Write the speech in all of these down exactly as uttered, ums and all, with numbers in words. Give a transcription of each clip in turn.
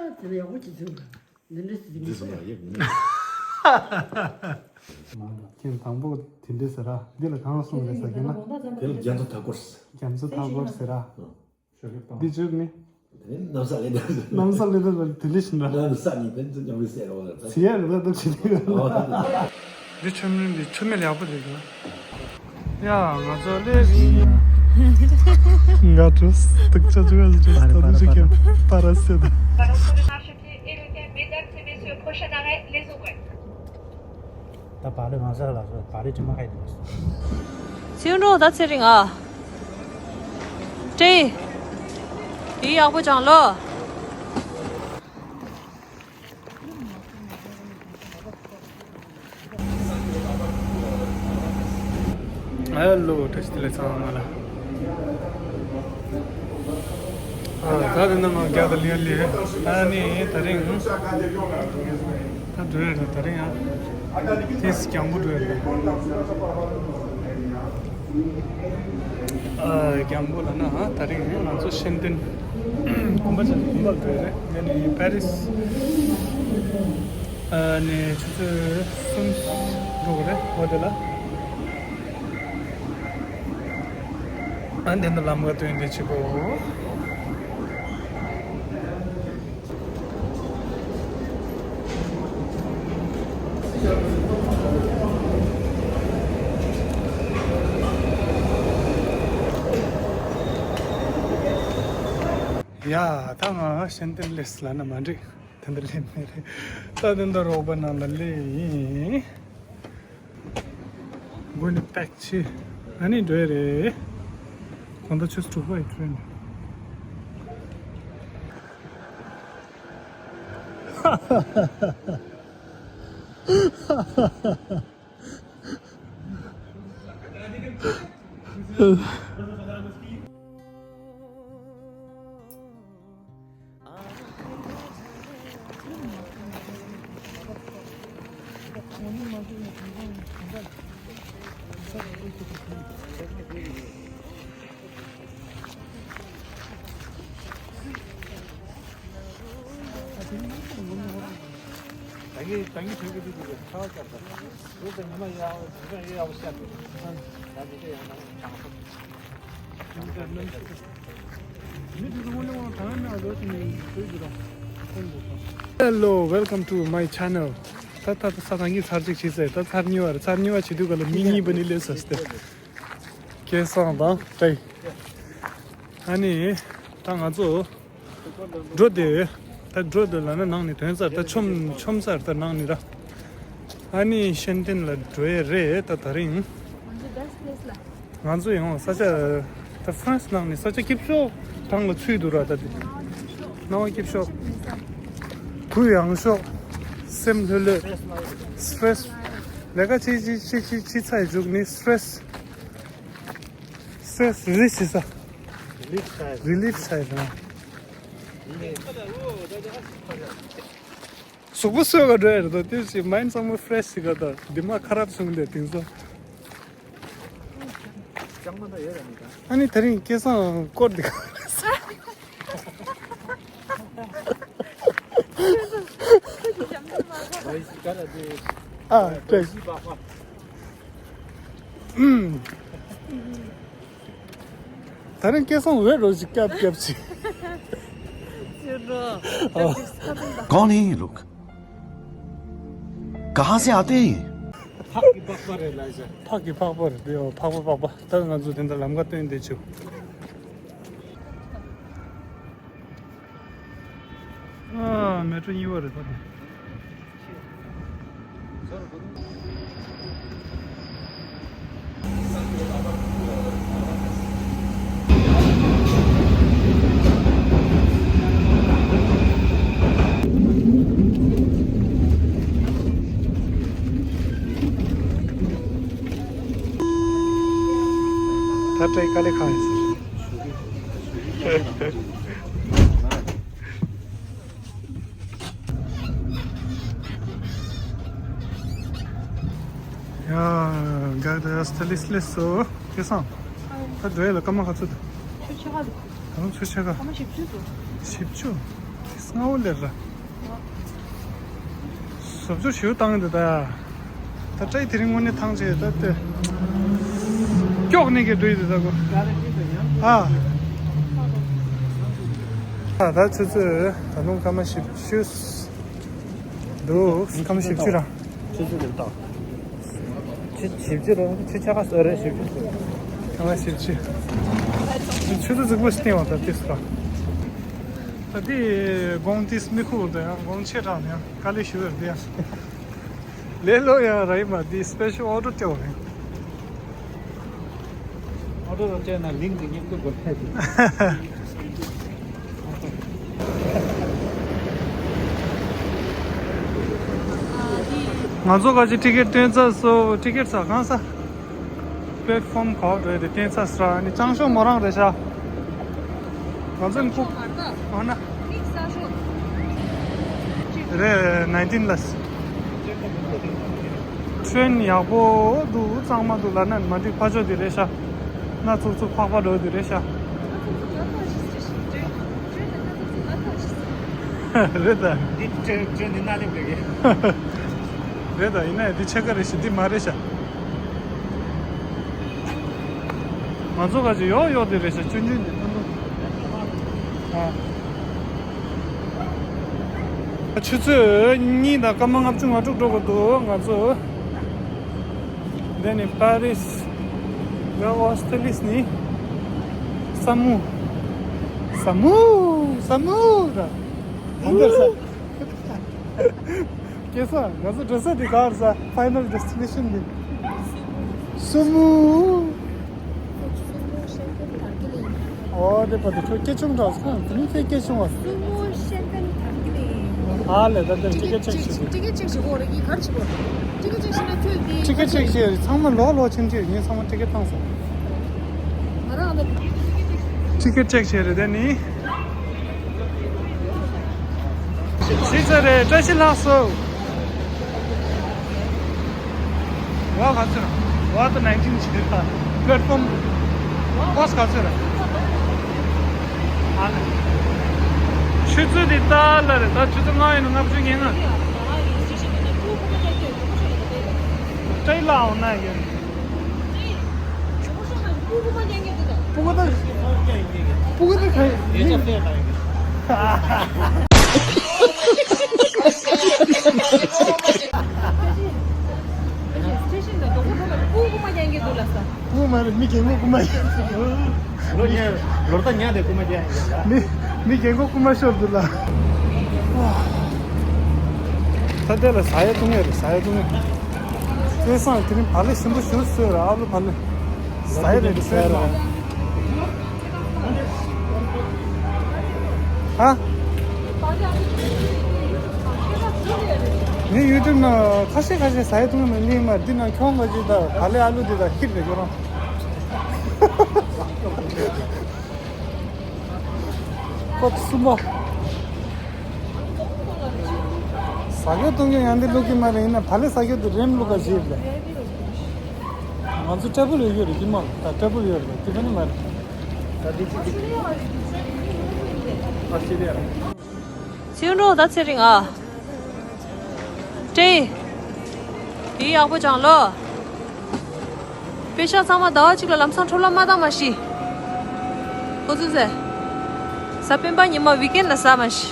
དེ་ལ་ཡག་པོ་ཅིག་བྱུང་། འདི་འདྲ་ཞིག་འདི་སོང་བ་ཡག་པོ་མེད། ཁྱེད་དང་པོ་དེ་འདྲ་ཟེར་ར། འདི་ལ་གང་སོང་རེད་ཟེར་གྱི་ན། དེ་ལ་རྒྱ་མཚོ་མཐའ་སྐོར། རྒྱ་མཚོ་མཐའ་སྐོར་ཟེར་ར། འདི་བྱུག་ནི། གནམ་ས་ལས་འདས། གནམ་ས་ལས་འདས་ལ་དེ་འདྲ་ཞིག་འདྲ། གནམ་ས་ནི་དེ་ཚོ་ཉམས་རེ་སད་རོགས་ལ། ཚེ་ཡར་རེ་ལ་འདུག་ཞིག་འདུག་འདི་ཆུ་མིན་འདི་ཆུ་མེད་ཡག་པོ་རེད་འདུག་ཡ། ང་ཚོ་ལས་རིང་། ང་ཚོ་སྟག་ཆ་ཆུ་ག་ཚོད་ད་ནི་ཆུ་ཁྱེར་པ་ར་སེ་ད། Mesdames et messieurs, prochain arrêt, les Aubrais. ད་བག་ལེབ་ང་ཟ་ལ་སོ་བག་ལེབ་ཅི་མ་ཁ་ཡི་འདུག་ཚེ་རིང་འགྲོ་ད་ཚེ་རིང་ཨ། ཏྲེ། ཡི་ཡག་པོ་ཅང་ལོ། ཧེ་ལོ། བཀྲ་ཤིས་བདེ་ལེགས་ཚང་མ་ལ། ཨ། ད་དེ་ནས་ང་རྒྱ་གར་ལི་ལི། ཨ་ནི་དེ་རིང་ད་འགྲོ་ཡ་རེད། དེ་རིང་ཨ་ཏིས་རྒྱང་པོ་འགྲོ་ཡ་རེད། ཨ། རྒྱང་པོ་ལ་ན་ཨ་དེ་རིང་ང་ཚོ་ཤན་ཏན་དགོན་པ་ཅིག་དགོན་པ་འགྲོ་ཡ་རེད། ཨ་ནི་པེ་རིས་ཨ་ནི་ཆུ་ཚོད་གསུམ་འགྲོ་གི་རེད། འོ་དེ་ལ། ཨ་འདི་ནི་ལམ་ཁ་སྟོན་དེ་ཆེ་གོ། ཡ། ད་ང་ཤན་ཏན་སླེབས་ལབ་ན་མ་འགྲིག་དེ་འདྲ་སླེབས་མེད་རེད། ད་དེ་འདྲ་རོགས་པ་ནང་ལ་སླེབས་ཡིན། དགོན་ནི་ཏེག་ཆི། ཨ་ནི་འགྲོ་ཡ་རེད། གོང་ད་ཆུ་ཚོད་དྲུག་པ་ཡི་ཊེན། Hello, welcome to my channel. ད་ད་ད་ས་ཐང་གི་ཚར་གཅིག་བྱས་ཚར། ད་ཚར་གཉིས་པ་རེད། ཚར་གཉིས་པ་བྱེད་དུས་ག་ལ་མི་གཉིས་པ་ནི་སླེབས་ས་སྟེ། སྐལ་བཟང་དང་ཏྲེ། ཨ་ནི་ད་ང་ཚོ་འགྲོ་དེ། ད་འགྲོ་དེ་ལབ་ན་ནང་ནས་ཐོན་ཚར། ད་ཆོམ་ཆོམ་ཚར། ད་ནང་ནས་ར། ཨ་ནི་ཤན་ཏན་ལ་འགྲོ་ཡས་རེད་ད་དེ་རིང་། ང་ཚོ་ཡང་ས་ཆ་ད་ཧྥ་རན་སི་ནང་ནས་ས་ཆ་སྐྱིད་ཤོས་གང་ལ་ཚུད་འདུག་ར། ད་དེ་སྣང་བ་སྐྱིད་ཤོས། གུ་ཡངས་ཤོས། སེམས་ལྷོད་ལྷོད། སི་ཊེ་རེ་སི། ལས་ཀ་ཅི་ཅི་ཅི་ཅི་ཅི་ཚ་ཡི་འཇུག་ནི་སི་ཊེ་རེ་སི། སི་ཊེ་རེ་སི་རི་ལིབ་བྱེད་ས། རི་ལིབ་བྱེད་ས་རེད། གཟུགས་པོ་གསོས་ག་འགྲོ་ཡ་རེད་དོ། དེ་བཞིན་མའིན་ཌི་ཚང་མ་ཧྥི་རེ་ཤི་ཞིག་ག་དང་། འདི་མ་ཁ་རབ་བྱུང་སྟེ་དེང་སང་། ཨ་ནི་དེ་རིང་སྐལ་བཟང་སྐོར་འདི་ག་རེད། ཨ་ཀྲེ། ཨུམ། ད་རིང་སྐལ་བཟང་འོད་རོ་ཞིག་སྐྱབས་སྐྱབས་ཅིག कौन है ये लोग? कहाँ से आते हैं ये? ཕག་གི་ཕག་པ་རེད་ལ་ཤ། ཕག་གི་ཕག་པ་རེད་དེ། འོ་ཕག་པ་ཕག་པ། ད་ང་ཚོ་དེ་འདྲ་ལམ་ཁ་སྟོན་དེ་བྱུང་། ཨ། མེ་ཊོ་གཉིས་པ་རེད་ད་དེ། ད་ལྟའི་དཀའ་ལས་ཁག་ཡིན་ཟེར། ཡ། ག་ད་སྟ་ལིས་ལིས་སོ། སྐལ་བཟང་། ད་འགྲོ་ཡ་ལ་སྐར་མ་ག་ཚོད་འདུག་ཆུ་ཕྱེད་ཀ་འདུག་ད་རུང་ཆུ་ཕྱེད་ཀ། སྐར་མ་བཞི་བཅུ་འདུག་བཞི་བཅུ། ང་འོ་ལེ་ར། བཟོ་བཅོས་ཞུ་བཏང་འདི་ད། ད་ཏྲའི་དེ་རིང་དངོས་གནས་ཐང་ཆད་ད་ལྟ། སྐྱོག་ནི་གི་འགྲོ་ཡི་འདི་ད་གོ། ཨ། ཨ་ད་ཆུ་ཚོད་ད་དུང་སྐར་མ་བཞི་བཅུ། འདུག་སྐར་མ་བཞི་བཅུ་ར། ཆུ་ཚོད་འདིར་ཏོག་ཆུ་བཞི་བཅུ་ར་ཆུ་ཆ་ག་ས་རེ་བཞི་བཅུ། སྐར་མ་བཞི་བཅུ། ཆུ་ཚོད་རྫིག་པོ་ཞིག་བསྟན་བ་ད་ལྟ་སྐར། ད་ལྟའི་དགོང་དེ་མི་ཁུག་ད་ཡང་དགོང་ཆེ་དྲགས་ནས་ཡང་དཀའ་ལས་ཞུ་བར་དེ་ཡང་། ལེ་ལོ་ཡང་ར་ཡི་མ་དེ་སི་པེ་ཤལ་ཨོ་ཌར་སྤྲད་བ་རེད། ཨོ་ཌར་སྤྲད་ན་ལིང་ཀི་ངས་བསྐུར་དགོས་ཐལ་ཏེ། ང་ཚོ་ག་ཅི་ཊི་ཀེ་ཊི་སྟོན་ཚར་སོང་། ཊི་ཀེ་ཊི་ས་གང་ས། པེ་ལེ་ཊི་ཕོམ་ག་པར་འགྲོ་ཡ་དེ་བསྟན་ས་སོང་། ཨ་ནི་ལྕང་ཤོག་མོ་རང་རེད་ཤག་ང་ཚོ་ནི་ཁུག་ཨ་ན། རེད་ནའིན་ཊིན་ལ། ཊི་རེན་ཡག་པོ་འདུག་གཙང་མ་འདུག་ལབ་ན་མ་འགྲིག་ཕར་ཕྱོགས་དེ་རེད་ཤག་སྣ་ཚུགས་ཚུགས་ཕག་པ་འགྲོ་དེ་རེད་ཤག་རེད་ད། འདི་ཊི་རེན་འདི་ནཱ་ལེབ་རེད་གི། རེད་ད། ཡིན་ན་ཡང་འདི་ཕྱེད་ཀ་རེད་ཤག་འདི་མ་རེད་ཤག་ང་ཚོ་ག་ཅིག་ཡོག་ཡོག་དེ་རེད་ཤག་ཆུང་ཆུང་དེ་ཐུང་ཐུང་། ཨ། ཆུ་ཚོད་གཉིས་དང་སྐར་མ་ལྔ་བཅུ་ང་དྲུག་འགྲོ་དགོས་འདུག་ང་ཚོ། འདི་ནི་པ་རིས། ང་ཨོ་སི་ཏྲེ་ལི་ནི། ས་མུ། ས་མུ། ས་མུ་ར། ཨ་འདིར་ས། སྐལ་བཟང་། ང་ཚོ་འགྲོ་ས་དེ་ག་རེད་ས། ཕའི་ནལ་ཌེ་སི་ཊི་ནེ་ཤན་དེ། སུ་མུ། ཨོ་དེ་པ་དེ་ཁྱོད་སྐད་ཆུང་དྲགས་སོང་། དེ་ནི་ཁྱོད་སྐད་ཆུང་བ། སུ་མུ་ཤན་ཀན་ཐང་གི་ལེ། ཨ་ལེ་ད་དེ་ཊི་ཀེ་ཊི་ཅེག་བྱེད་དགོས། ཊི་ཀེ་ཊི་ཅེག་བྱེད་དགོས་རེད་གི། ག་རེ་བྱེད་དགོས། ཊི་ཀེ་ཊི་ཅེག་བྱེད་ན་ཁྱོད་དེ་ཊི་ཀེ་ཊི་ཅེག་བྱེད་ཚང་མ་ལོག་ལོག་ཕྱིན་ཅིག་ངས་ཚང་མ་ཊི་ཀེ་ཊི་བཏང་སོང་། ང་རང་ཨ་ད་ཊི་ཀེ་ཊི་ཅེག་བྱེད་རེད་དེ་ནི། ཤི་ཚར་རེད། བཀྲ་ཤིས་ལྷག་སོང་། ཝ་ག་ཚོད་ར། ཝ་ད་ནའིན་ཊིན་ཆེ་ར། པེ་ལེ་ཊི་ཕོམ་ཀོ་སི་ག་ཚོད་ར། ཨ་ལ། ཆུ་ཚོད་འདི་ཏཱ་ལ་རེད། ད་ཆུ་ཚོད་ལྔ་ཡིན་ན་ལྔ་བཅུ་ང་ལྔ། ཏྲའི་ལ་འོང་ན་ཡོད། སྤུ་གུ་དང་། སྤུ་གུ་དང་ག་ཡིན་གྱི། སྤུ་གུ་མ་རེད། མི་རྒན་གོག་རྐུ་མ་ཡིན། ལོ་ཉ་ལོ་ད་ཉ་དེ་རྐུ་མ་རྒྱག་ཡིན་ལ། མི་མི་རྒན་གོག་རྐུ་མ་ཤོར་འདུག་ལ། ད་ལྟ་ལ་ཟ་ཡ་བཏུང་ཡ་རེད། ཟ་ཡ་བཏུང་ཡ། སྐལ་བཟང་དེ་རིང་བག་ལེབ་ཞིམ་པོ་ཞིག་བཟོས་ར། ཨ་ལུ་བག་ལེབ། ཟ་ཡ་རེད་ཟ་ཡ་རེད། ཧ། ངའི་ཡུ་ཊུབ་ནང་ཁ་ཤས་ཁ་ཤས་ཟ་ཡ་བཏུང་ཡ་མ་གླེང་མ། འདི་ནང་ཁྱོང་ག་ཅིག་ད་བག་ལེབ་ཨ་ལུ་འདི་ད་ཁྱེར་རེད་ཁྱོད་རང་། ཀོ་སུ་མོ། ཟ་རྒྱུ་བཏུང་རྒྱུ་ཡང་འདི་བླུག་གི་མ་རེད། ཡིན་ན་བག་ལེབ་ཟ་རྒྱུ་འདི་རེམ་བླུག་ག་ཞིག་རེད། ང་ཚོ་ཊེ་བལ་ཡོད་རེད་ཀྱི་མ། ད་ཊེ་བལ་ཡོད་རེད། དེ་ག་ནི་མ་རེད། ད་འདི་ཅི་ཅི། ཨ་ཅི་རེད། ཚེ་རིང་ད་ཚེ་རིང་ཨ། ཏྲེ། ཡིན་ཡག་པོ་སྦྱངས་ལོ། པེ་ཤག་ཚང་མ་ཟླ་བ་གཅིག་ལ་ལམ་སང་འཕྲོ་བརླག་མ་བཏང་མ་ཤི། ཁོ་ཚོས་ཟེར། གཟའ་སྤེན་པ་ཉི་མ་ཝིག་ཨེན་ལ་ཟ་མ་ཤི།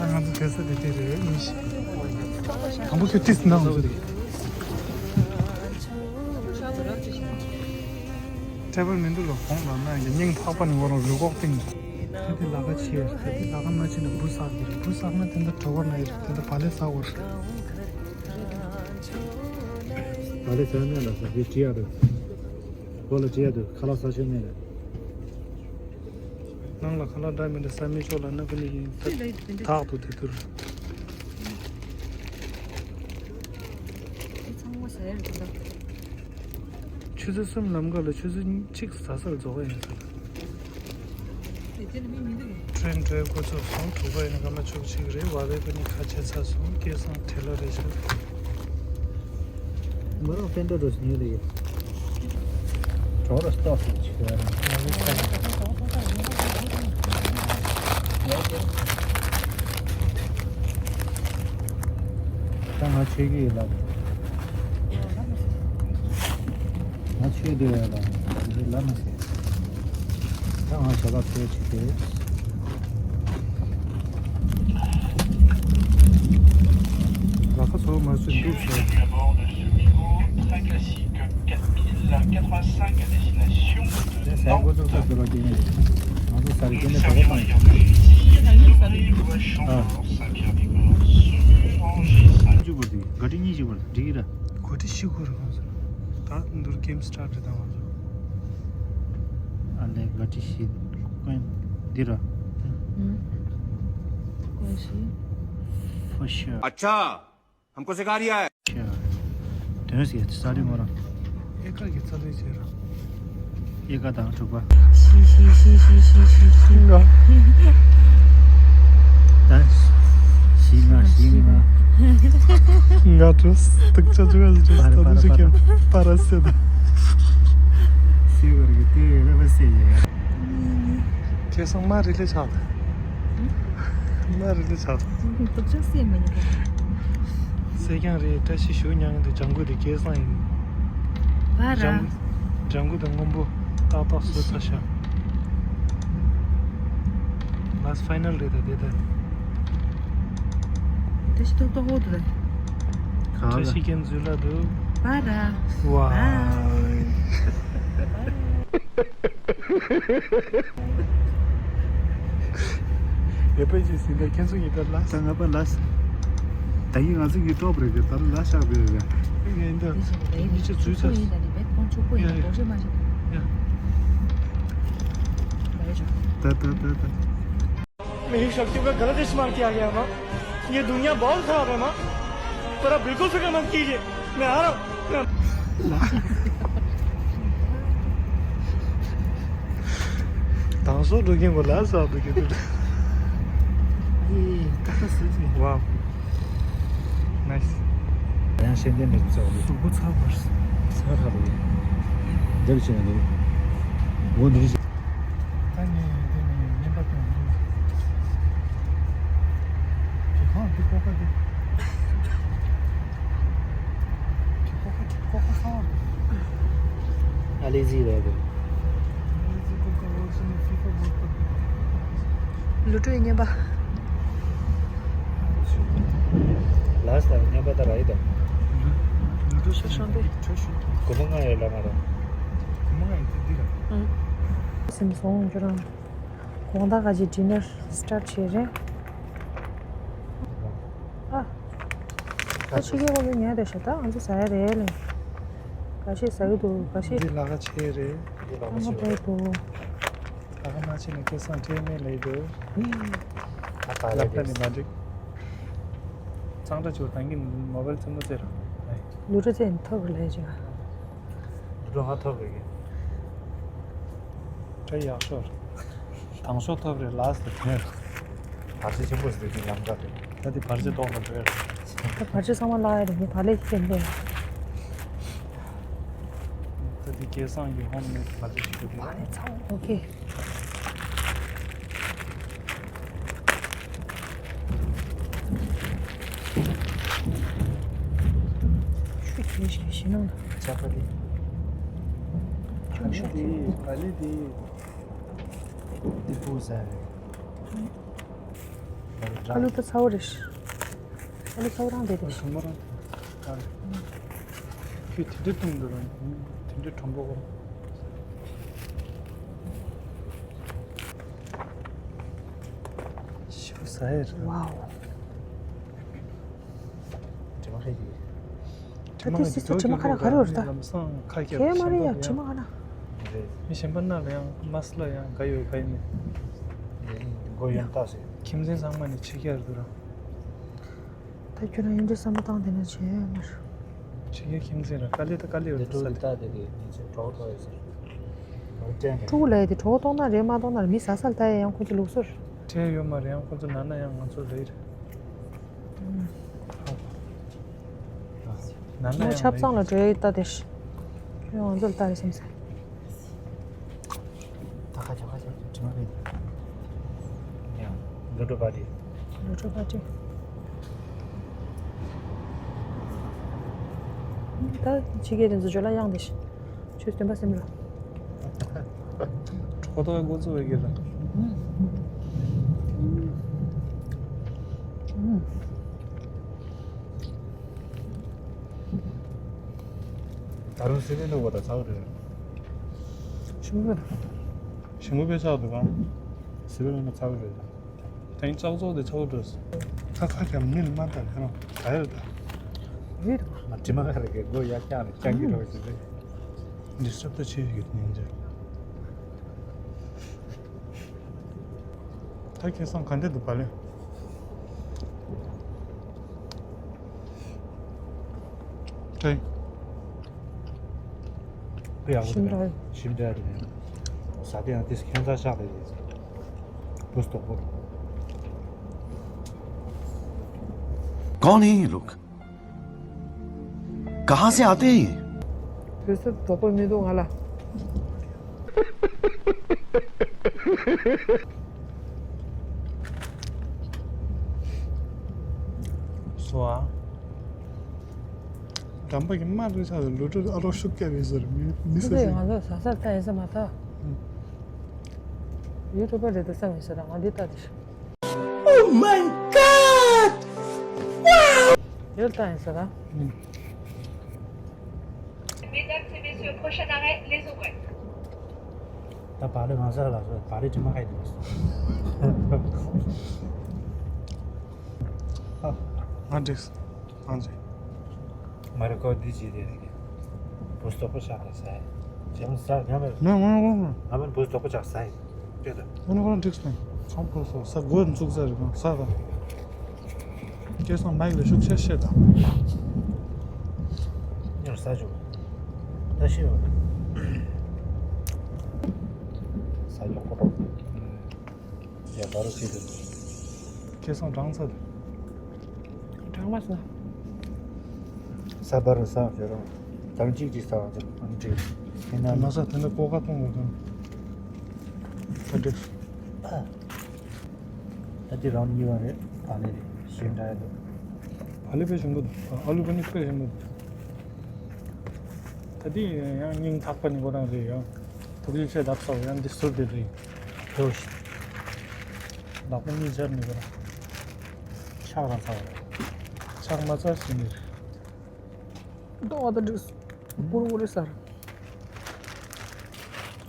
ང་ཚོ་དེ་ས་དེ་དེ་རེད་ཡིན་ཤི། དང་པོ་ཁྱོད་ཏིས་གནང་ཚོ་རེད། ཊེ་བལ་མི་འདུག་ལ་གོང་ལ་ན་ཡ་སྙིང་ཐག་པ་ནས་འོ་རང་རུས་ཁོག་སྟེང་། ད་དེ་ལ་ཁ་ཆེ། ད་དེ་ལ་ཁ་མ་ཆེ་ན་འབུ་བསགས་ཀྱི་རེད། འབུ་བསགས་ན་དེ་འདྲ་གྲོད་ཁོག་ན་ཡི་རེད། དེ་འདྲ་བག་ལེབ་བསགས་དགོས་རེད། བག་ལེབ་བཟས་མེད་ལ་ཟ་དེ་བྲིས་ཡ་འདུག་སྒོ་ལ་བྲིས་ཡ་འདུག་ཁ་ལག་ཟ་ཆོག་མེད་རེད། ནང་ལ་ཁ་ལག་འདྲ་མི་འདྲ་ཟ་མི་ཆོག་ལབ་ན་ཀུན་ནས་ཡིན། དེ་ལ་ཡིན་དེ་འདྲ། དག་ཏུ་དེ་ཐུར། དེ་ཚང་མ་ཟ་ཡ་རེད་ད། ཆུ་ཚོད་གསུམ་ལམ་ཁ་ལ་ཆུ་ཚོད་གཅིག་ཟ་སར་རྫོགས་ཡིན་ཟེར། དེ་དེ་ནི་མི་མི་འདུག་གས། ཊེ་རེན་འགྲོ་འགོ་ཚུགས་སོང་། དྲུག་པ་ཡིན་ན་སྐར་མ་བཅུ་གཅིག་རེད། བ་བའི་ཀུན་ནས་ཁ་ཕྱེ་ཚར་སོང་། སྐལ་བཟང་བྲེལ་ལ་རེད་ཤག་མོ་རང་ཕན་ཏོ་འགྲོ་ཞིག་ཉོས་རེད། གྲོགས་ར་སྟོག་ཞིག་ཆུ་བ་ར། ད་ང་ཆོས་ཀྱི་ཡིན་ལ། ང་ཆོས་དེ་ཡོད་ལ། འདི་ལ་མ་ཟེར། ད་ང་ཞལ་ལག་ཕལ་ཆེར་དེ། ལ་ཁ་ཚོ་མ་ཟེར་འདུག་ཟེར། Très classique, quatre mille quatre-vingt-cinq à destination de Nantes. Saint-Pierre-des-Corps, Saint-Pierre-des-Corps, Saint-Pierre-des-Corps, Saint-Pierre-des-Corps. གོ་ཁྲི་གཉིས་ཤིག་བར་འགྲིག་གི་ར། གོ་ཁྲི་བཞི་དགོས་རེད་ཁོང་ཚོ། ད་འདུར་གེམ་སི་ཊར་རེད་དང་ང་ཚོ། ཨ་ལས་གོ་ཁྲི་བཞི་ཀོན་འདི་ར། ཀོན་བཞི། For sure. अच्छा, हमको सिखा रिया है। དོན་ཟེར་ས་རི་མོ་ར། ཨེ་ཀ་གི་ཚ་ལོས་བྱས་ར། ཨེ་ཀ་དང་དྲུག་པ། ཤི་ཤི་ཤི་ཤི་ཤི་ཤི་ཤི། ལྔ། ད་བཞི་ལྔ་བཞི་ལྔ། ལྔ་དྲུག་སྟག་ཆ་ཆུ་ག་ཟེར་པ་ར་པ་ར་ཏམ་ཞིག་པ་ར། པ་ར་སེ་ད། སེ་ག་རེ་གི་དེ་རེ་བ་སེ་ཡ། ཁེ་སང་མ་རི་ལེ་ཆགས་ད། མ་རི་ལེ་ཆགས་ད། སྡུག་ཅག་སེ་མ་ཉོ། སེ་ཀྱང་རེད། བཀྲ་ཤིས་ཞུ་མྱང་དུ་ལྗང་གུ་དེ་སྐལ་བཟང་ཡིན། བ་ར། ལྗང་གུ་ལྗང་གུ་དང་སྔོན་པོ་ཏག་ཏག་བཟོས་ཚར་ཤག Last final རེད་ད་དེ་ད། བཀྲ་ཤིས་ཏོག་ཏོག་འོ་དུ་ད། ག་བཀྲ་ལ། ཤིས་རྒྱན་འཛུལ་ལ་འདུག་བ་ར། ཝའི། ཡོད་པའི་ཅིག་ཟིན་ད་ཁྱེད་ཚོ་ཡིན་ད་ལ། ད་ང་པ་ལ། ད་ཡིན་ང་ཚོ་ཡིན་ཀྲོབ་རེད་གི་ད་ལ་ཤག་པའི་རེད། ཡིན་ད། མི་ཆེ་ཚུལ་ཚ། ཡིན་ད་ནི་བེད་ཁོང་ཆོག་པོ་ཡིན་ད་ཡ་ཡ། དོགས་གཞི་མ་ཤེས། ཡ། ད་ད་ད་ད། मेरी शक्तियों का गलत इस्तेमाल किया गया माँ। ये दुनिया बहुत खराब है माँ। पर अब बिल्कुल फिक्र मत कीजिए, मैं आ रहा हूँ। དང་སོ་འགྲོ་མཁན་གོ་ལ་ས་འགྲོ་མཁན་འདུག་ཨེ། ཏག་ཏག་སུ་ཟིག་ཝའོ། ནའིས། ཡང་ཤེས་ལྡན་མེད་ཚོ་ལ། སུ་གོ་ཚ་བར། ཚ་ཁ་རུ། འདིར་ཕྱིན་ནས། འོ་འདིར། ད་ངས་འདི་ནས་བརྙན་པར་བཏང་གི་ཡིན། ཁྱེད་ཁང་འདི་ཀོ་ཀ་འདི། ཁྱེད་ཀོ་ཀ་ཀོ་ཀ་ཁང་། ཨ་ལེ་ཟི་རེད་འདུག་ཨ་ལེ་ཟི་ཀོ་ཀ་ཝོརལ་ཌི་ནས་ཕི་ཕ་ཝོརལ་ཌི་ཀབ། ལུ་ཀྲུའི་བརྙན་པ། ལགས་སོ། བརྙན་པ་ད་ར་ཡི་དང་། ལུ་ཀྲུའི་ཤ་ཤང་དེ། སྒོར་མོ་ལྔ་ཡོད་ལ་མ་རེད། སྒོར་མོ་ལྔ་ཡོད་དེ་འདི་ར། ཨང་། སེམས་སོང་ཁྱོད་རང་། དགོང་དག་ག་ཅིག་ཌི་ནར་སི་ཊར་བྱས་རེད། ཨ། ད་ཕྱི་རྒྱལ་ཁོ་ཚོ་ཉལ་བསྡད་ཤག་ད་ང་ཚོ་ཟ་ཡ་རེད་ལེ། འགའ་ཤས་ཟ་གི་འདུག་འགའ་ཤས། འདི་ལ་ཁ་ཆེ་རེད། འདི་ལ་ཁ་ཆེ་རེད། ལ་ཁ་མ་ཆེ་ན་སྐལ་བཟང་ཁྲེལ་མེད་ལེ་འདུག་ཨ་ད་ལབ་ལ་ནི་མ་འགྲིག་ཚང་འདྲ་ཆུ་ད་གིན་མོ་བལ་ཚོན་མོ་ཟེར། ལུ་ཀྲུའི་ཚེ་ཐོབ་རེད་ལེ་ཅིག་ལུ་ཀྲུའི་ཧ་ཐོབ་རེད་གི། ཁྲ་ཡག་ཤོར། དང་ཤོག་ཐོབ་རེད་ལགས་སོ་དེ། བར་ཆད་ཆེན་པོ་ཞིག་འདུག་ཅིག་ལམ་ཁ་དེ། ད་དེ་བར་ཆད་ཐོག་ལ་འགྲོ་ཡ་རེད། ད་བར་ཆད་ཚང་མ་བརླག་ཡ་རེད་ངས་བག་ལེབ་ཅིག་སྟོན་པས། ད་དེ་སྐལ་བཟང་གི་ཧོམ་མེད་བར་ཆད་ཞིག་འདུག་ཨོ་ཁེ། ཆུ་ཁྱེར་ཞིག་ཞེ་ནང་ལ། ཆ་ཁ་དེ། ཆུ་ཤོག་དེ་བག་ལེབ་དེ། འདི་སྤུ་ཟ་རེད། ཨ་ལུ་ད་ཚ་བོ་རེད། ཨ་ལུ་ཚ་བོ་རང་བསྡད་རེད། གྲོ་མོ་རང་ད་རེད། ཁྱོད་དེ་འདྲ་བཏུང་འདུག་རང་དེ་འདྲ་གྲུང་པོ་གོ། ཤུ་ཟ་ཡ་རེད། ཝའོ། དྲི་མ་ཁ་ཡི། ད་དེ་སི་སི་དྲི་མ་ཁ་ར་ག་རེ་ཡོད་ད། ལམ་སང་ཁ་ཁྱེར་ཁྱེད་མ་རེད་ཡ་དྲི་མ་ཁ་ན། མི་གཞན་པ་ན་ལ་ཡང་མ་སི་ལ་ཡང་ག་ཡོད་ག་ཡིན་ནི། མགོ་ཡོན་བཏགས་ཟེར། ཁྱིམ་མཚེས་ཚང་མ་ནི་ཕྱི་རྒྱལ་རེད་འདུག་ར། ད་ཁྱོད་རང་ཡོན་ཏན་བསམ་བློ་བཏང་དེ་ན་བྱས་མར། ཕྱི་རྒྱལ་ཁྱིམ་མཚེས་ར་དཀའ་ལས་ད་དཀའ་ལས་ཡོད་འདུག་ས་དེ། ད་དེ་གི་ཉིན་མཚན་གྲོགས་ཐོག་ཡོད་ཟེར། ཕྲུ་གུ་ལ་ཡ་དེ་གྲོགས་གཏོང་ན་རེད་མ་གཏོང་ན་རེད་མི་ཟ་ས་ལ་ལྟ་ཡ་ཡང་ཁོ་ཚོ་ལུགས་སྲོལ། ཁྲལ་ཡོད་མ་རེད་ཡང་ཁོ་ཚོ་ན་ན་ཡང་ང་ཚོ་ལ་ཡི་རེད། ནང་ན་མོ་ཡང་ཆབ་གསང་ལ་འགྲོ་ཡ་ལྟ་དེ། ཁྱོད་ང་ཚོ་ལ་ལྟ་རེད་བསམ་ས། ད་ཁ་ཆོ་ཁ་ཆོ་དྲི་མ་མེད། ཡང་ ལོ་ཊོ་པ་ཊི། ལོ་ཊོ་པ་ཊི། ད་ཕྱི་རྒྱལ་དེ་ཚོ་ཇོ་ལ་གཡང་དེ་ཤི། ཆོས་སྟོན་པ་སེམས་ལ། གྲོགས་ཏོ་འགོ་ཚུགས་པའི་གེ་ར། ད་རུང་སི་པན་ནི་འོ་ད་ཚ་བོ་རེད། ཞིམ་པོ་རེད། ཞིམ་པོ་དཔེ་ཆགས་འདུག་གམ། སི་པན་ནི་ཚ་བོ་རེད། དེང་ལྕགས་ཚོགས་དེ་ཚ་བོ་འགྲོ་སོང་། ད་ཁ་ཁྱམ་མི་ལ་མ་ལྟ་ཁ་རང་ག་ཡོད་ད། རེད། མ་དྲི་མ་ཁ་རེ་གེ་མགོ་ཡག་ཀྱང་རེ་ཀྱང་གི་རོ་ཞིག་རེད། འདི་སྲབ་ད་ཆེ་ཡོད་ནི་འདྲ། ད་ཁེ་སང་ག་འདྲ་འདུག་པ་ལེ། ཏྲེ། ཡག་པོ་འདུག་ཞིམ་འདྲ་རེད། ཟ་དེ་ཡང་དེ་ཁྱད་མཚར་ཤག་རེད། བུ་སྟོག་པོ། कौन है ये लोग? कहाँ से आते हैं ये? བུ་སྟོག་པོ་མི་འདུག་ང་ལ། སོ་ཨ། འགྲམ་པ་གི་དམར་རི་ཆགས་ལ་ལུ་ཀྲུ་ཨ་རོགས་ཤུགས་རྒྱབ་ཡིན་ཟེར་མི་མི་ཟེར་ཟེར། ང་ཚོ་ཟ་ས་ལྟ་ཡིན་ས་མ་ཐག་ཡུ་ཊུབ་པ་རེད་ད་བསམ་ཡིན་ས་ར་ང་འདི་ལྟ་དེ་ཤི། Oh my god! Wow! ཡོད་ལྟ་ཡིན་ས་ར། Mesdames et messieurs, prochain arrêt, les Aubrais. ད་བ་ལི་ང་ས་ལ་སོ་བ་ལི་དྲི་མ་ཁ་ཡི་འདུག་ང་འགྲིག་ང་འགྲིག་མ་རེད་ཀོ་འདི་ཅི་རེད་རེད། བུ་སྟོག་པོ་ཤག་ལ་ས་ཡ། ཇེམ་ས་ཉམས་མེད། ང་ང་ང་ང་། ང་མིན་བུ་སྟོག་པོ་ཆགས་ས་ཡ། ཅེ་ད། ཁོ་ན་ཁོ་རང་འགྲིག་སོང་། ཁམ་ཁོ་སོ་ས་དགོས་འཛུགས་ས་རེད་ཁོ་ས་དང་། སྐལ་བཟང་མའིག་ལ་ཤུགས་ཆེ་བཤད་དང་། ཉོར་ས་བྱུང་། ད་ཤི་ཡོང་། ས་ཡོང་ཁོ་རང་། ཡ་ད་རུ་ཤི་དེ། སྐལ་བཟང་གྲང་ས་དེ། གྲང་མ་ས། ས་བར་ས་ཟེར་རོ། དང་གཅིག་གཅིག་ས་བ་ཟེར་ཨང་ཀྲིག །དེ་ན་མ་ས་དེ་ན་ཀོ་ཁ་གཏོང་དགོས་དོན། ད་འགྲིག་ད་དེ་རང་གཉིས་བ་རེད། བ་ལེ་རེད་ཞེ་འདྲ་ཡ་འདུག་བ་ལེ་དཔེ་ཞིམ་པོ་འདུག་ཨ་ལུ་པ་ནི་དཔེ་ཞིམ་པོ་འདུག་ད་དེ་ཡང་སྙིང་ཐག་པ་ནི་ཁོ་རང་རེད་ཡང་། ཐུགས་རྗེ་ཆེ་བདག་ས་ཡང་འདི་ཟུར་དེ་རེད། ཡོ་ཤི། བདག་པོ་གཉིས་སྦྱར་ནི་ཁོ་རང་། ཕྱག་རང་ཚར་བ་རེད། ཕྱག་མ་ཚར་ཟིན་ནི་རེད། ཏོག་ཏོ་འགྲིག་སྤུར་འུར་ཟེར།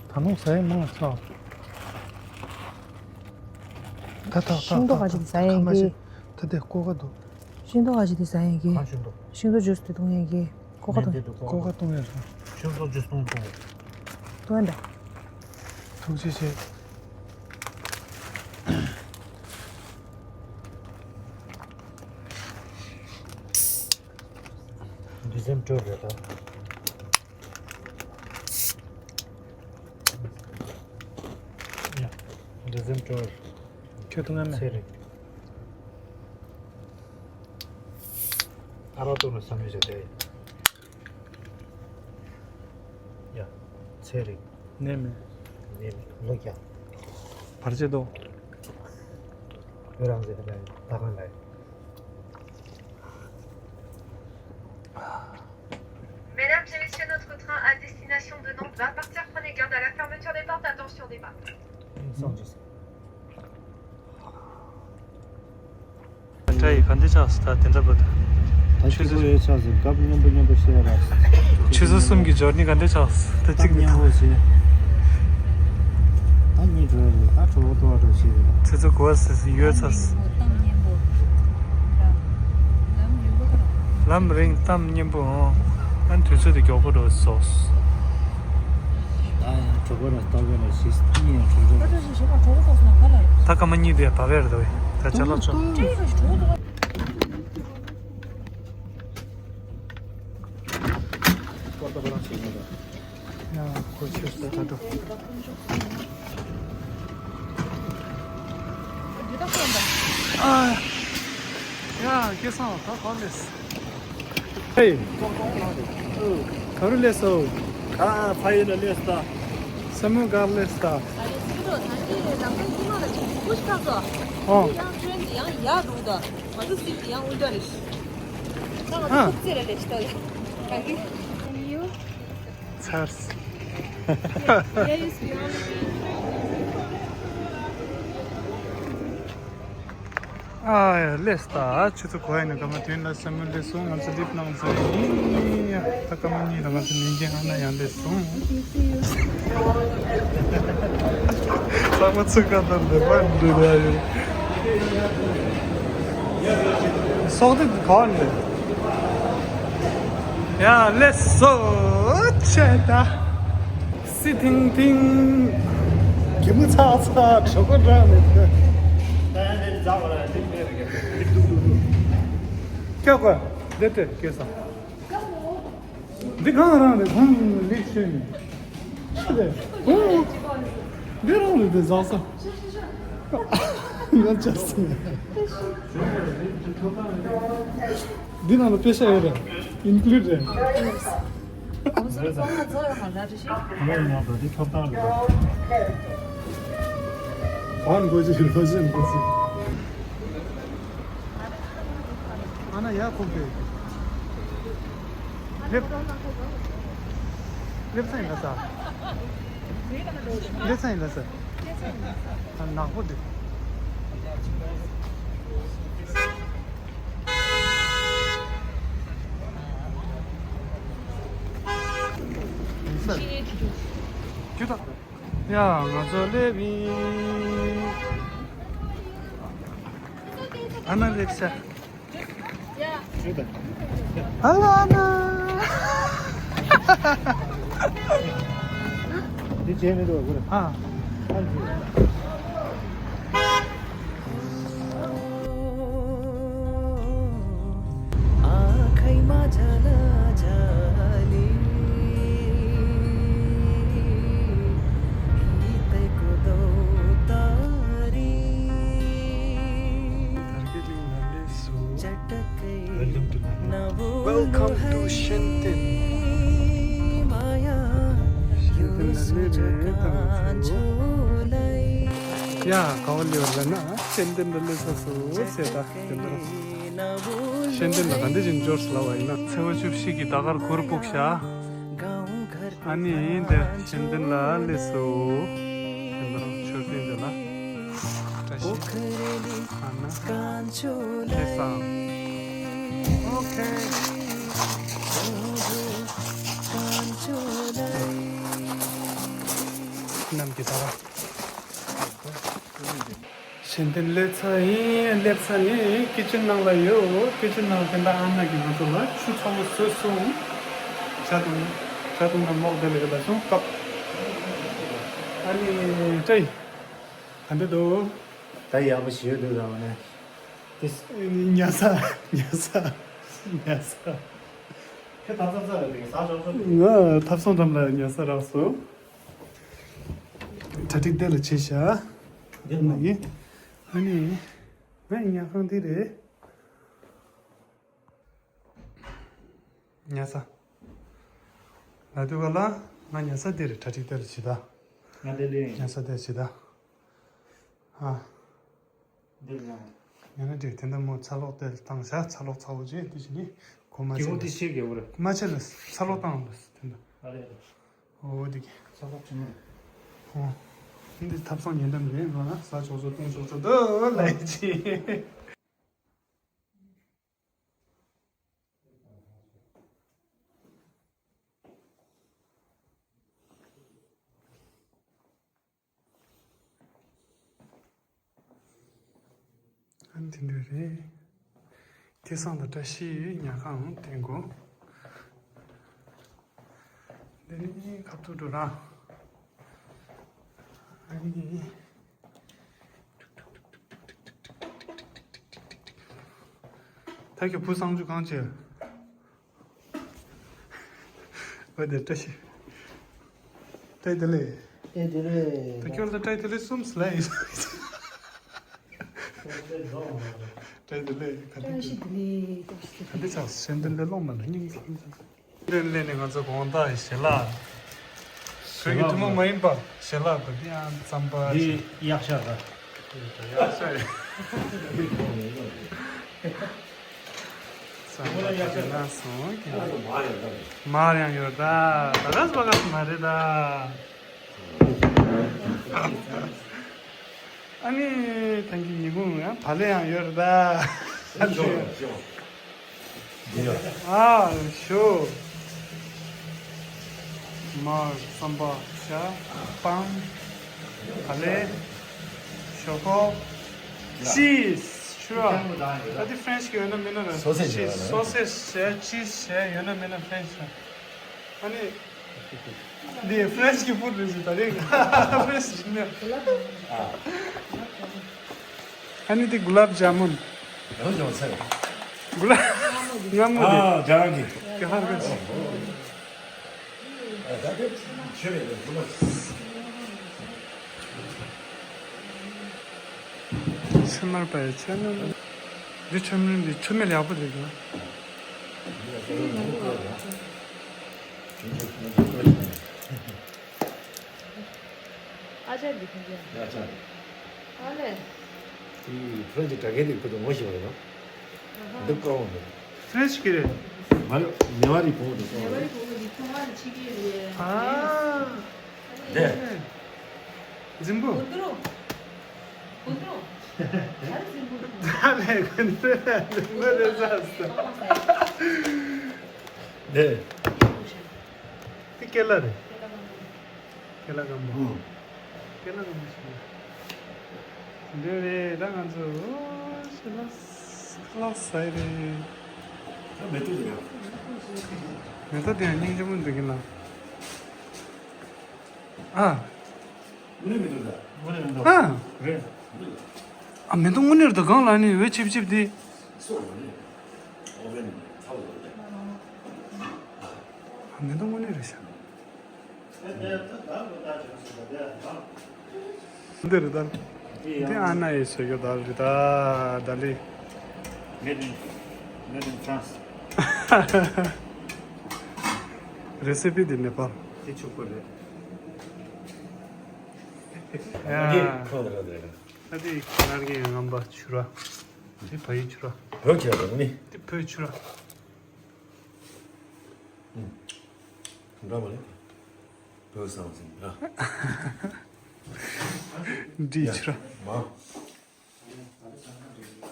ད་ནོ་ཟ་ཡི་མང་ཚ། ད་ད་ད་ཤིང་ཏོག་ག་ཅིག་ཟ་ཡི་གི །ད་དེ་ཀོ་ཁ་འདུག་ཤིང་ཏོག་ག་ཅིག་དེ་ཟ་ཡི་གི །ཤིང་ཏོག་ཤིང་ཏོག་ཇུས་དེ་འཐུང་ཡི་གི །ཀོ་ཁ་འཐུང་། ཀོ་ཁ་འཐུང་ཡ་ཤིང་ཏོག་ཇུས་འཐུང་འཐུང་། འཐུང་ཡ་ད། ཐུགས་རྗེ་ཆེ། འདི་ཟེམ་སྤྲོ་རེད་ད། ཡ། འདི་ཟེམ་སྤྲོ། ཁྱོད་ཐུང་ངམ་མེད། ཚེ་རིང་། ཨ་རོ་ཏོ་ནི་བསམ་ཡོད་ཟེར་ཏེ། ཡ། ཚེ་རིང་། ནས་མེད། ནས་མེད་ལོ་རྒྱ། བར་ཆད་དོ། ཁྱོད་རང་ཟེར་ཏེ་ད་གང་ལ། Mesdames et messieurs, notre train à destination de Nantes va partir. Prenez garde à la fermeture des portes. Attention départ. ད་ཡི་ག་འདྲ་ཆགས་སོང་ད་དེ་འདྲ་པོ་ད། ད་ཆུ་ཚོད་ཆུ་ཚོད་ཡོད་ཆགས་སོང་སྐབས་མཉམ་པོ་མཉམ་པོ་བཤད་ར། ཆུ་ཚོད་གསུམ་གྱི་འབྱོར་ནི་ག་འདྲ་ཆགས་སོང་ད་གཅིག་ནི་མཉམ་པོ་བྱས། ད་གཉིད་འགྲོ་ཡ་རེད་ད་གྲོད་ཁོག་ལྟོགས་འགྲོ་ཞིག་རེད། ཆུ་ཚོད་དགུ་པ་ཟིན་ཡོད་ཚར་སོང་། ལམ་རིང་གཏམ་སྙན་པོ་འོང་། ཨ་དུས་ཚོད་དེ་མགྱོགས་པོ་འགྲོ་སོང་། ད་ཡང་གྲོད་ཁོག་ལ་ལྟོགས་པས་ལ་ཞིག་གཉིད་ཡང་གྲོད་ཁོག་ད་སྐར་མ་གཉིས་དེ་བབས་པས་རེད་ད་བས་ད་ཅ་ལག་ཆོག་ཡང་ཁོ་ཆུ་ཚོད་ད་འགྲོ། ཨ། ཡ། སྐལ་བཟང་ད་ག་ལེས། ཧེ། ག་རུ་སླེབས་སོང་། ཨ། ཕ་ཡུལ་ལ་སླེབས་སོང་། སེ་མོ་གར་སླེབས་སོང་། ཨ་རེ་ཟེར་གི་འདུག་ད་ཅི་ལམ་ཁ་དཀྱིལ་མ་ལ་ཆུ་ཚོད་དགུ་ཞིག་ལྷག་སོང་། ཨོ། ཡང་ཁྱོད་འདི་ཡང་ཡག་འདུག་ད། ང་ཚོ་སྲིད་འདི་ཡང་དབུ་འདྲ་རེད། ད་ང་ཨ། ཚོ་ཐུག་རྩེ་རེ་ལས་ཤི་ད་རེད། ག་གི། ཚར། Yeah, you speak. ཨ་ཡ་ལེས་ད་ཆུ་ཚོད་གོ་ཡ་ནི་ག་མ་དུས་ན་སེམས་མི་ལེས་སོང་། ང་ཚོ་ལིབ་ནང་ཚོ་ཡིན་ཡ། ད་སྐར་མ་གཉིས་ལ་ང་ཚོ་ཉིན་རྒྱན་ཨ་ན་ཡང་ལེས་སོང་། ཚང་མ་ཚུགས་ཀ་དང་འདོད་པ་འདུག་ཡ་ཡོད། སོག་དེ་ག་བ་ནས་ཡ་ལེས་སོ་ཆེ་ད། སི་ཐིང་ཐིང་། གད་མོ་ཚག་ཚག་གྲོད་ཁོག་འགྲངས་ནས། ཀྱ་གོ་འདི་སྟེ་སྐྱེས་སོང་། འདི་གང་རང་རེད་གང་ལེགས་ཤོས་ནི། ཅི་རེད། འོ། འདི་རང་རེད་དེ་བཟང་ས། ང་ཅག་སི། འདི་ནང་ལ་པེ་ཤ་ཡོད་རེད། ཨིན་ཀླུ་ཌི་རེད། གོང་ས་ཚོགས་ལ་ཚོགས་ཡོད་མ་རེད་ཤི། ང་ཡིན་ན་ད་འདི་ཐོབ་ཐང་རེད། གང་དགོས་ཀྱི་ལོ་ཆེན་དགོས་ཀྱི། ཨ་ན་ཡ་ཁོག་པའི། ལེབ། ལེབ་ཚང་ཡིན་ལ་ས། ལེབ་ཚང་ཡིན་ལ་ས། ཨ་ནག་པོ་འདི། ཁྱོད་ད། ཡ་ང་ཚོ་སླེབས་ཡིན། ཨ་ན་སླེབས་ས། ཨ་ལ་ཨ་ན། འདི་བྱས་མི་འདུག་གུ་རེ། ཨ། ཨ་འདི། Welcome to Shenten. ཤེན་ཏན་ལ་སླེབས་རེད་ད་ང་ཚོ། ཡ་ག་བ་སླེབས་ལ་ན་ཤེན་ཏན་ལ་སླེབས་ས་སུ་ཟེར་ད་དེ་འདྲ། ཤེན་ཏན་ལ་ག་འདྲ་ཞིག་འབྱོར་སླ་བ་ཡིན་ན། ཚེས་པ་བཅུ་བཞི་གི་ཟླ་དཀར་གུར་ཕུབ་ཤག་ཨ་ནི་འདི་ཤེན་ཏན་ལ་སླེབས་སོ། ཤེན་ཏན་མཆོད་རྟེན་འདི་ལ་བཀྲ་ཤིས་ཨ་ན་ཁེ་སང་། ཨོ་ཁེ། ནམ་གྱི་ད་ར། ཤེན་ཏན་སླེབས་ཚར་ཡིན། སླེབས་ཚར་ནས་ཀི་ཅན་ནང་ལ་ཡོད། ཀི་ཅན་ནང་དེ་འདྲ་ཨ་ན་གིས་ང་ཚོ་ལ་ཆུ་ཚ་བོ་བཟོས་སོང་། ཇ་དང་ཇ་དང་ནང་མོག་དེ་ལ་ཡོད་ལ་སོང་སྐབས། ཨ་ནི་ཀྲེ། ག་འདྲ་འདུག་ད་ཡག་པོ་ཞིག་ཡོད་འདུག་ད་བ་ནས། དེ་ཉལ་ས་ཉལ་ས་ཉལ་ས། ཁྱེད་ཐབ་ཚང་ས་རེད་དེ་ས་ཆོག་ཆོག་ང་ཐབ་ཚང་འགྲམ་ལ་ཉལ་ས་རག་སོང་། གྲ་སྒྲིག་དེ་ལ་བྱས་ཤག་འདི་ལ་ཡིན། ཨ་ནི། ང་ཉལ་ཁང་འདི་རེད། ཉལ་ས། ལ་དུས་ག་ལ། ང་ཉལ་ས་འདི་རེད། གྲ་སྒྲིག་དེ་ལ་བྱེད་ད། ང་འདི་ལ་ཡིན། ཉལ་ས་དེ་བྱེད་ད། ཨ། འདི་ལ་ཡང་། ཡང་ན་འགྲིག་དེ་འདྲ་མོ་ཚ་ལོག་དེ་བཏང་བྱ། ཚ་ལོག་ཚ་བོ་བྱས་དེ་བྱས་ནི་གོ་མ་ཆེ་ལ། དེ་ཤེས་དགོས་རེད། མ་ཆེ་ལ་ཚ་ལོག་བཏང་ལ་དེ་འདྲ། ཨ་རེད། ཨོ་དེ་གི། ཚ་ལོག་ཆེ་མོ་རེད། ཨོ། འདི་ཐབ་ཚང་ཉེ་འགྲམ་རེད་ང་ས་ཆོག་ཆོག་བཏུང་ཆོག་ཆོག་འདུག་ལ་ཡི་ཆེ། ཨ་ནི་དེ་འདྲ་རེད། ཁེ་སང་དང་བཀྲ་ཤིས་ཉལ་ཁང་དེ་གོ། འདི་ནི་ཁ་ཐུག་འགྲོ་ར། ཨ་ནི། ད་ཁྱོད་བུ་སང་ཆུ་གང་བྱེད། ཨོ་དེ་བཀྲ་ཤིས། བཀྲ་ཤིས་བདེ་ལེགས། ཨེ་བདེ་ལེགས། ད་ཁྱོད་ལ་བཀྲ་ཤིས་བདེ་ལེགས་གསུམ་ལ་ཡིན། བཀྲ་ཤིས་བདེ་ལེགས་ག་དེ། བཀྲ་ཤིས་བདེ་ལེགས། ག་དེ་ཆགས་ཤེས་ལྡན་ལས་སློང་མ་ལ་སྙིང་རྗེ། ལྡན་ལས་ནས་ང་ཚོ་དགོང་དག་ཞལ་ལག་བོད་ཀྱི་ཐུན་མོང་མ་ཡིན་པ་ཞལ་ལག་དང་དེ་ཡང་རྩམ་པ་འདི་གཡག་ཤ་ར། གཡག་ཤ་རེད། ས་ལ་ཁ་ཆེ་ན་སོང་གི་ན། མར་ཡང་ཡོད་ད། ད་ར་སྤ་ག་མ་རེད་ད། ཨ་ནི་ཐང་གི་ཉི་གུང་ཡང་བ་ལེ་ཡང་ཡོད་རེད་ད། ཨ་ཞོ། མར་རྩམ་པ་ཤ་སྤང་། བ་ལེ། ཞོ་ཁོག་ཅིས། ཤུ་ར། ཨ་དེ་ཧྥ་རེན་ཆི་གི་ཡོད་ན་མེད་ན་ར། སོ་སེ་ཇི་ཅིས། ར། སོ་སེ་ཇི་བྱས། ཅིས་བྱས། ཡོད་ན་མེད་ན་ཧྥ་རེན་ཆི་ར། ཨ་ནི། འདི་ཧྥ་རེན་ཆི་གི་ཕུད་རེད་ཟེར། ད་རེས་ཧྥ་རེན་ཆི་ཡིན་ན། ཨ་ནི་འདི་གུ་ལབ་ཇ་མུན། ཡང་ཅང་ཚེ། གུ་ལབ། ང་མོ་འདི། ཨ་ཇ་རང་གི། ག་ཧར་ག་ཅི། ཨ་ད་དེ་ཆོས་རེད་དེ་ཚང་མ། ཚེ་མར་པའི་ཚེ་ན། འདི་ཆོས་མིན། འདི་ཆོས་མེད་ཡག་པོ་རེད་གི། ཨ་ཅག་གི་ཕན་ཆད། ཨ་ཅག་ཨ་ལས། ཨི་ཕྲན་གྱི་དྲ་རྒྱའི་སྟེང་ཁུ་དུ་ངོ་ཤེས་པ་ཡིན་ནོ། འདི་ཀོ་འོང་དུ། ཕྲན་གྱི་རེད། མ་རེད། ནེ་བ་རི་བོ་དུ་ཀོ་འོང་དུ། ནེ་བ་རི་བོ་དུ་ཁོ་མ་རེད་ཆི་གི་རེད། ཨ། དེ། རྫིང་བུ། གོ་ཏུ་རུ། གོ་ཏུ་རུ། ཡར་རྫིང་བུ། ད་ལས་གོ་ཏུ་རུ་རྫིང་བུ་རེད་ས་ས། དེ། དེ་ཀེ་ལ་རེད། ཀེ་ལ་སྒམ་པོ། ཨུ། ཀེ་ལ་སྒམ་པོ་ཞིག་རེད། འདི་རེད། ད་ང་ཚོ་ཨོ་ཤི་ལ་ཁ་ལག་ཟ་ཡི་རེད། ད་མེ་ཏོག་ཡོད། མེ་ཏོག་དེ་ཡང་སྙིང་རྗེ་མོ་འདུག་གི་ན། ཨ། དངོས་གནས་མེ་ཏོག་ད། དངོས་གནས་མེ་ཏོག་ཨ། རེད། ཨ་མེ་ཏོག་དངོས་གནས་རེད་ད། གང་ལ་ནི་འོད་ཆིབ་ཆིབ་དེ། སོ་རེད། ཨོ་ཝེན་ཚ་བོ་རེད། ཨ་མེ་ཏོག་དངོས་གནས་རེད་ཤག་འདི་རེད་ད། འདི་ཨ་ན་ཡི་ཟེར་རྒྱུ་ད་རེད་ད། ད་ལི། Made in, made in France. རེ་སི་པི་འདི་ནེ་པཱལ། དེ་ཕྱུག་པོ་རེད། ཡ། འདི་ཁོ་རེད་རེད། ད་འདི་ང་རྒྱལ་ངན་པ་ཆུ་ར། འདི་ཕ་ཡི་ཆུ་ར། བོད་ཁྱེད་རང་ནི། འདི་བོད་ཆུ་ར། འདྲ་མ་རེད། བོད་སང་སིང་ར། འདི་ཆུ་ར། མ།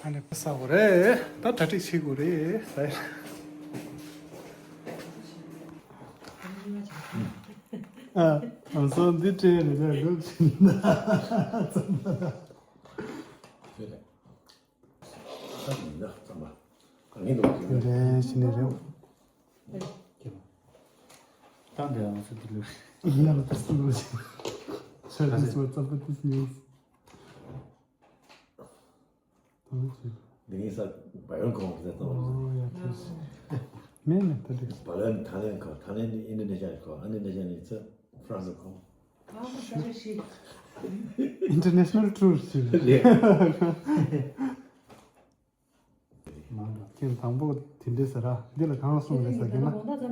ཨ་ནི་ས་གོ་རེད། ད་གྲ་སྒྲིག་བྱེད་དགོས་རེད་ཟེར། ཨ། ཨ་སོ་འདི་སྤྲད་རེད་ཟེར་འདུག་ཕྱིན་ན། ས་ཡིན་ན་ཙམ་པ། གང་ཡིན་འདུག་ཅིག་རེད་ཕྱིན་ནི་རེད། ད་འདི་ང་ཚོ་འདི་ལོས། ཡིན་ན་ལ་ད་སུ་ལོས་ཤིག་ཆ་རེད་སོ་ཙམ་པ་དེ་སྙིང་། འདི་ནི་ས་བ་ཡོན་གོང་གི་ས་ཏོ། ཨོ་ཡ་ཐུགས། མེད་མེད་ད་འགྲིག་བ་ལན་ཐ་ལན་གོ། ཐ་ལན་ནི་ཨིན་ཌོ་ནེ་ཤི་ཡ་གོ། ཨིན་ཌོ་ནེ་ཤི་ཡ་ནི་ཚ་ཧྥ་རན་སི་གོ། ཨ་ཧོ་ས་རེ་ཤི། International tour ཞིག་ལེ། མ་ལ་ཁྱེད་དང་པོ་དེ་འདྲས་ཟེར་ར། འདི་ལ་གང་གསུངས་རེད་ཟེར་གྱི་ན།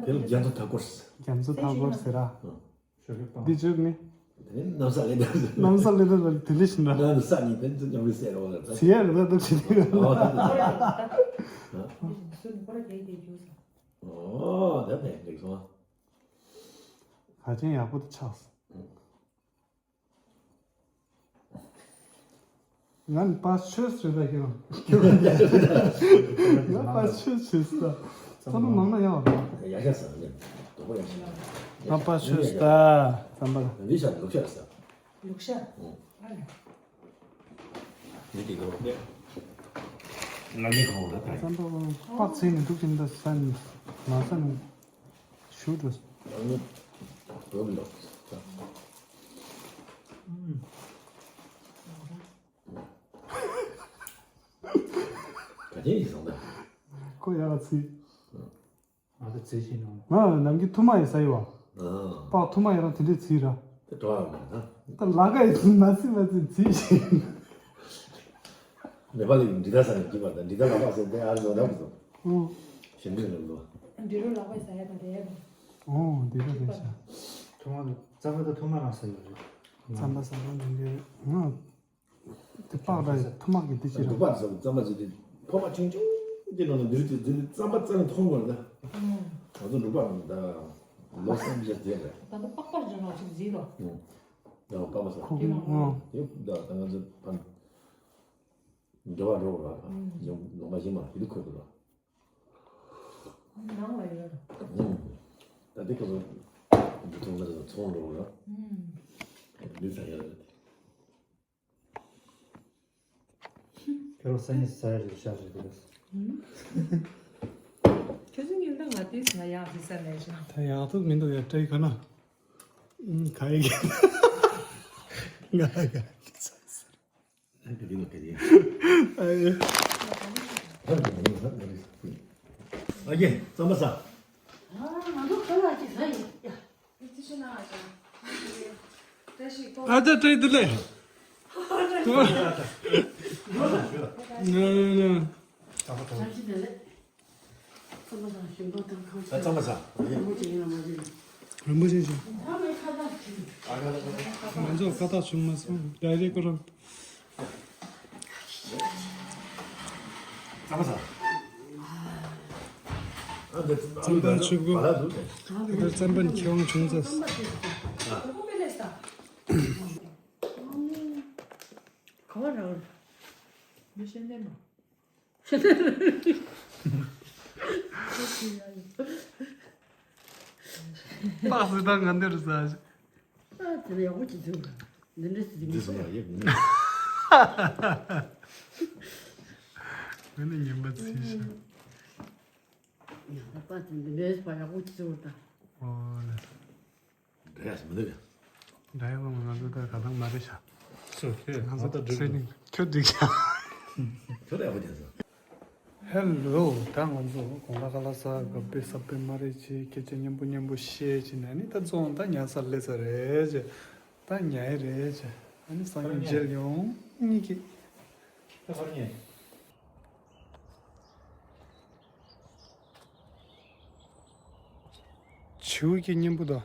དེ་ལ་རྒྱ་མཚོ་མཐའ་སྐོར། རྒྱ་མཚོ་མཐའ་སྐོར་ཟེར་ར། ཨ། འདི་བརྗོད་ནི། དེ་ནི་གནམ་ས་ལེན་འདྲ། གནམ་ས་ལེན་འདྲ་དེ་འདྲ་ཞིག་འདྲ། གནམ་ས་ནི་དེ་ཚོ་མཉམ་རུ་ཟེར་རོ་ལ། ཟེར་ཡ་རེད་ད་འདུག་ཞིག་འདུག་ཨོ་ད་ད་ད། ཨོ་ད་ད་འགྲིག་སོང་། ག་ཅན་ཡག་པོ་དུ་ཆགས། ང་ནི་པ་ཆོས་ཟེར་ད་ཁྱོད། ང་པ་ཆོས་ཆོས་ཟེར་ད། ཚང་མ་མང་ན་ཡག་རེད། ཡག་ཡག་ཟེར་ནས་དོག་པ་ཡག་ཟེར། ང་པ་ཆོས་ཟེར་ད། ཚང་མ་ལ། འདི་ཤ་ལུག་ཤ་ཟེར། ལུག་ཤ། ཨོ། ཨ་ལ། འདི་དེ་གོ། ང་མི་གོ་ལ་ད། ཚང་མ་པ་ཚེ་ནི་འདུག་ཅིང་ད་ས་ནི་མ་ས་ནི། ཞུ་འགྲོ། ཨ་ནི། འགྲོ་གི་འདུག་ག་ཅན་ཞིག་སོང་ད། ཁོ་ཡག་ཚིག་ང་ཚོ་ཚིག་ཤེས་ནོ། ང་ནམ་རྒྱུན་ཐུ་མ་ཡི་ས་ཡི་བ། ཨ། པགས་ཐུ་མ་ཡི་རང་དེ་འདྲས་ཚིག་ར། དེ་འགྲོ་བ་མ་ད། ད་ལ་ཀ་ཡི་ཚིག་མ་ཚིག་མ་ཚིག་ཚིག་ཤེས། ནེ་པ་ལི་འདི་ད་ས་ནས་འདི་བར་དང་འདི་ད་ལ་པགས་སོང་དེ་ཨ་རི་ལོ་འདྲ་པོ་སོང་། ཨོ། ཞིམ་པོ་ཡོད་ལོ། འབྲི་རུ་ལག་པས་ཟ་ཡ་དང་རེད། ཨོ་འདི་འདྲ་རེད་ཤག་ཐུ་མ་རྩམ་པ་དང་ཐུ་མ་རང་ཟ་ཡོད་རེད། རྩམ་པ་ཟ་རང་འདི་འདྲ་རེད། ང་། དེ་པགས་ར་ཐུར་མ་གི་དེ་ཅི་ར། འབྲུག་པ་ཟེར་རྩམ་པ་ཟེར་དུས་ཕོར་པ་ཆུང་ཆུང་དེ་ནང་ནས་འདིར་དེ་འདིར་རྩམ་པ་རྩ་ནས་མཐོང་དགོས་ལ། ང་ཚོ་འབྲུག་པ་ད་ལོ་གསུམ་བཞི་དེ་རེད། ད་ལྟ་པགས་པར་འཇོག་ན་ཅིག་བཟི་ལོ། ཡང་པགས་པ་ཟེར། ཁོག་གི་ཨང་། དེ་ད་ད་ང་ཚོ་ཕན་འབྲེལ་བ་འགྲོ་ར། ཡང་ལོ་མ་བཞི་མ་དེ་དུས་ཁོལ་དུ་ར། ནང་ལ་ཡོད་ར། ད་དེ་ཁོ་ཚོ་འདི་ཚོ་ང་ཚོ་ཚོང་འགྲོ་ར། ལུས་ས་ཡོད་ར། ཁྱོད་རང་སང་ཉིན་ས་ཡ་རེ་ཤ་རེ་རེ། ཁྱོད་ཚོ་ཉིན་ད་ང་དེ་ང་ཡག་རེད་ས་ལས་ཤ། ད་ཡག་ཐུག་མི་འདུག་ཡ། སྤྲད་ག་ན། ཨུམ། ག་ཡི་གི། ང་ལ་ག་ཡི་གི་ས་ས། ཨ་ཡེ། ཨ་ཡེ། རྩམ་པ་ཟ། ང་ཚོ་ཁ་ལག་ཅིག་ཟ་ཡིན། ཨ་ད་སྤྲད་འདི་ལས། ང་ང་ང་། རྩམ་པ་ཟ། རྩམ་པ་ཟ། རིན་པོ་ཆེ་ཡིན་ལ་མ་བྱེད། རིན་པོ་ཆེ་ཞིག་ང་ཚོ་ཁ་བཏགས་བྱུང་མ་སོང་། ཌའི་རེག་ཀོ་རང་། རྩམ་པ་ཟ། རྩམ་པ་ཆུ་བུ། རྩམ་པ་ནི་ཁྱེད་རང་བྱུང་ཚར། ག་བ་ར། མི་ཤེས་ནས་མ། ཏག་སེ་ད་ང་འདིར་ཟ། ཨ་དེ་ལ་ཡག་པོ་ཅིག་བྱུང་། འདི་འདྲ་ཞིག་འདི་སོང་ལ་ཡག་ནི། ང་ནི་ཉན་པ་ཚིག་ཤག་ཡང་ད་པ་དེ་འདི་འདྲའི་བ་ཡག་པོ་ཅིག་བྱུང་ད། ཨོ་ལེ། འདྲ་ཡག་མི་འདུག་ག་འདྲ་ཡག་ང་ཚོ་ད་ག་ཐང་མ་རེད་ཤག་སོ་ཁྱོད་ང་ཚོ་ད་འགྲིག་ཁྱོད་འགྲིག་ཤག་ཁྱོད་ད་ཡག་པོ་བྱས་སོང་། ཧེ་ལོ། ད་ང་ཚོ་དགོང་དག་ཁ་ལག་ཟ་ག་དཔེ་ས་དཔེ་མ་རེད་ཅེས་སྐད་ཆ་སྙན་པོ་སྙན་པོ་བཤད་ཅིག་ན་ནི་ད་བཙོང་ད་ཉལ་ས་སླེབས་ཚར་རེད་ཅེས། ད་ཉལ་ཡི་རེད་ཅེས། ཨ་ནི་སང་ཉིན་མཇལ་ཡོང་གཉིས་ཀྱིས། ད་ཧོར་ཉལ། བྱིའུ་གི་སྙིང་པོ་དང་།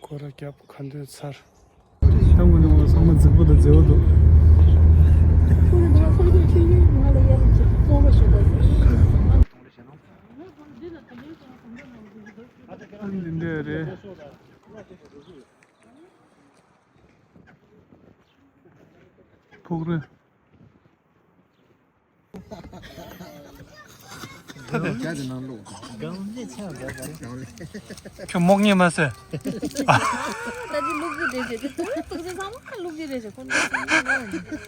སྐོར་ར་རྒྱབ་ཁ་འདོན་ཚར། ད་དངོས་གནས་ཚང་མ་རྫིག་པོ་དང་མཛེས་པོ་འདུག་འདི་འདྲ་རེད། ཕུག་རོན། ད་དེ་ནང་ལོགས། ཁྱོད་མོག་ཉེས་མ་ཟེར། ད་དེ་ལུག་གི་རེད་ཟེར། དེ་ཏུག་ཏུག་ཟེར་ཚང་མ་ལུག་གི་རེད་ཟེར། ཁོང་ཚོ་ཚང་མ་ལུག་གི་རེད།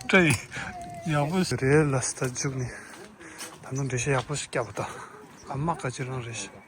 སྤྲད་ཡག་པོ་རེད་ལ་སྟ་རྒྱུག་ནི། ད་ནང་འགྲེལ་བཤད་ཡག་པོ་ཞིག་བརྒྱབ་པ་དང་། ཨ་མ་ཀ་ཅི་རང་རེད་ཤག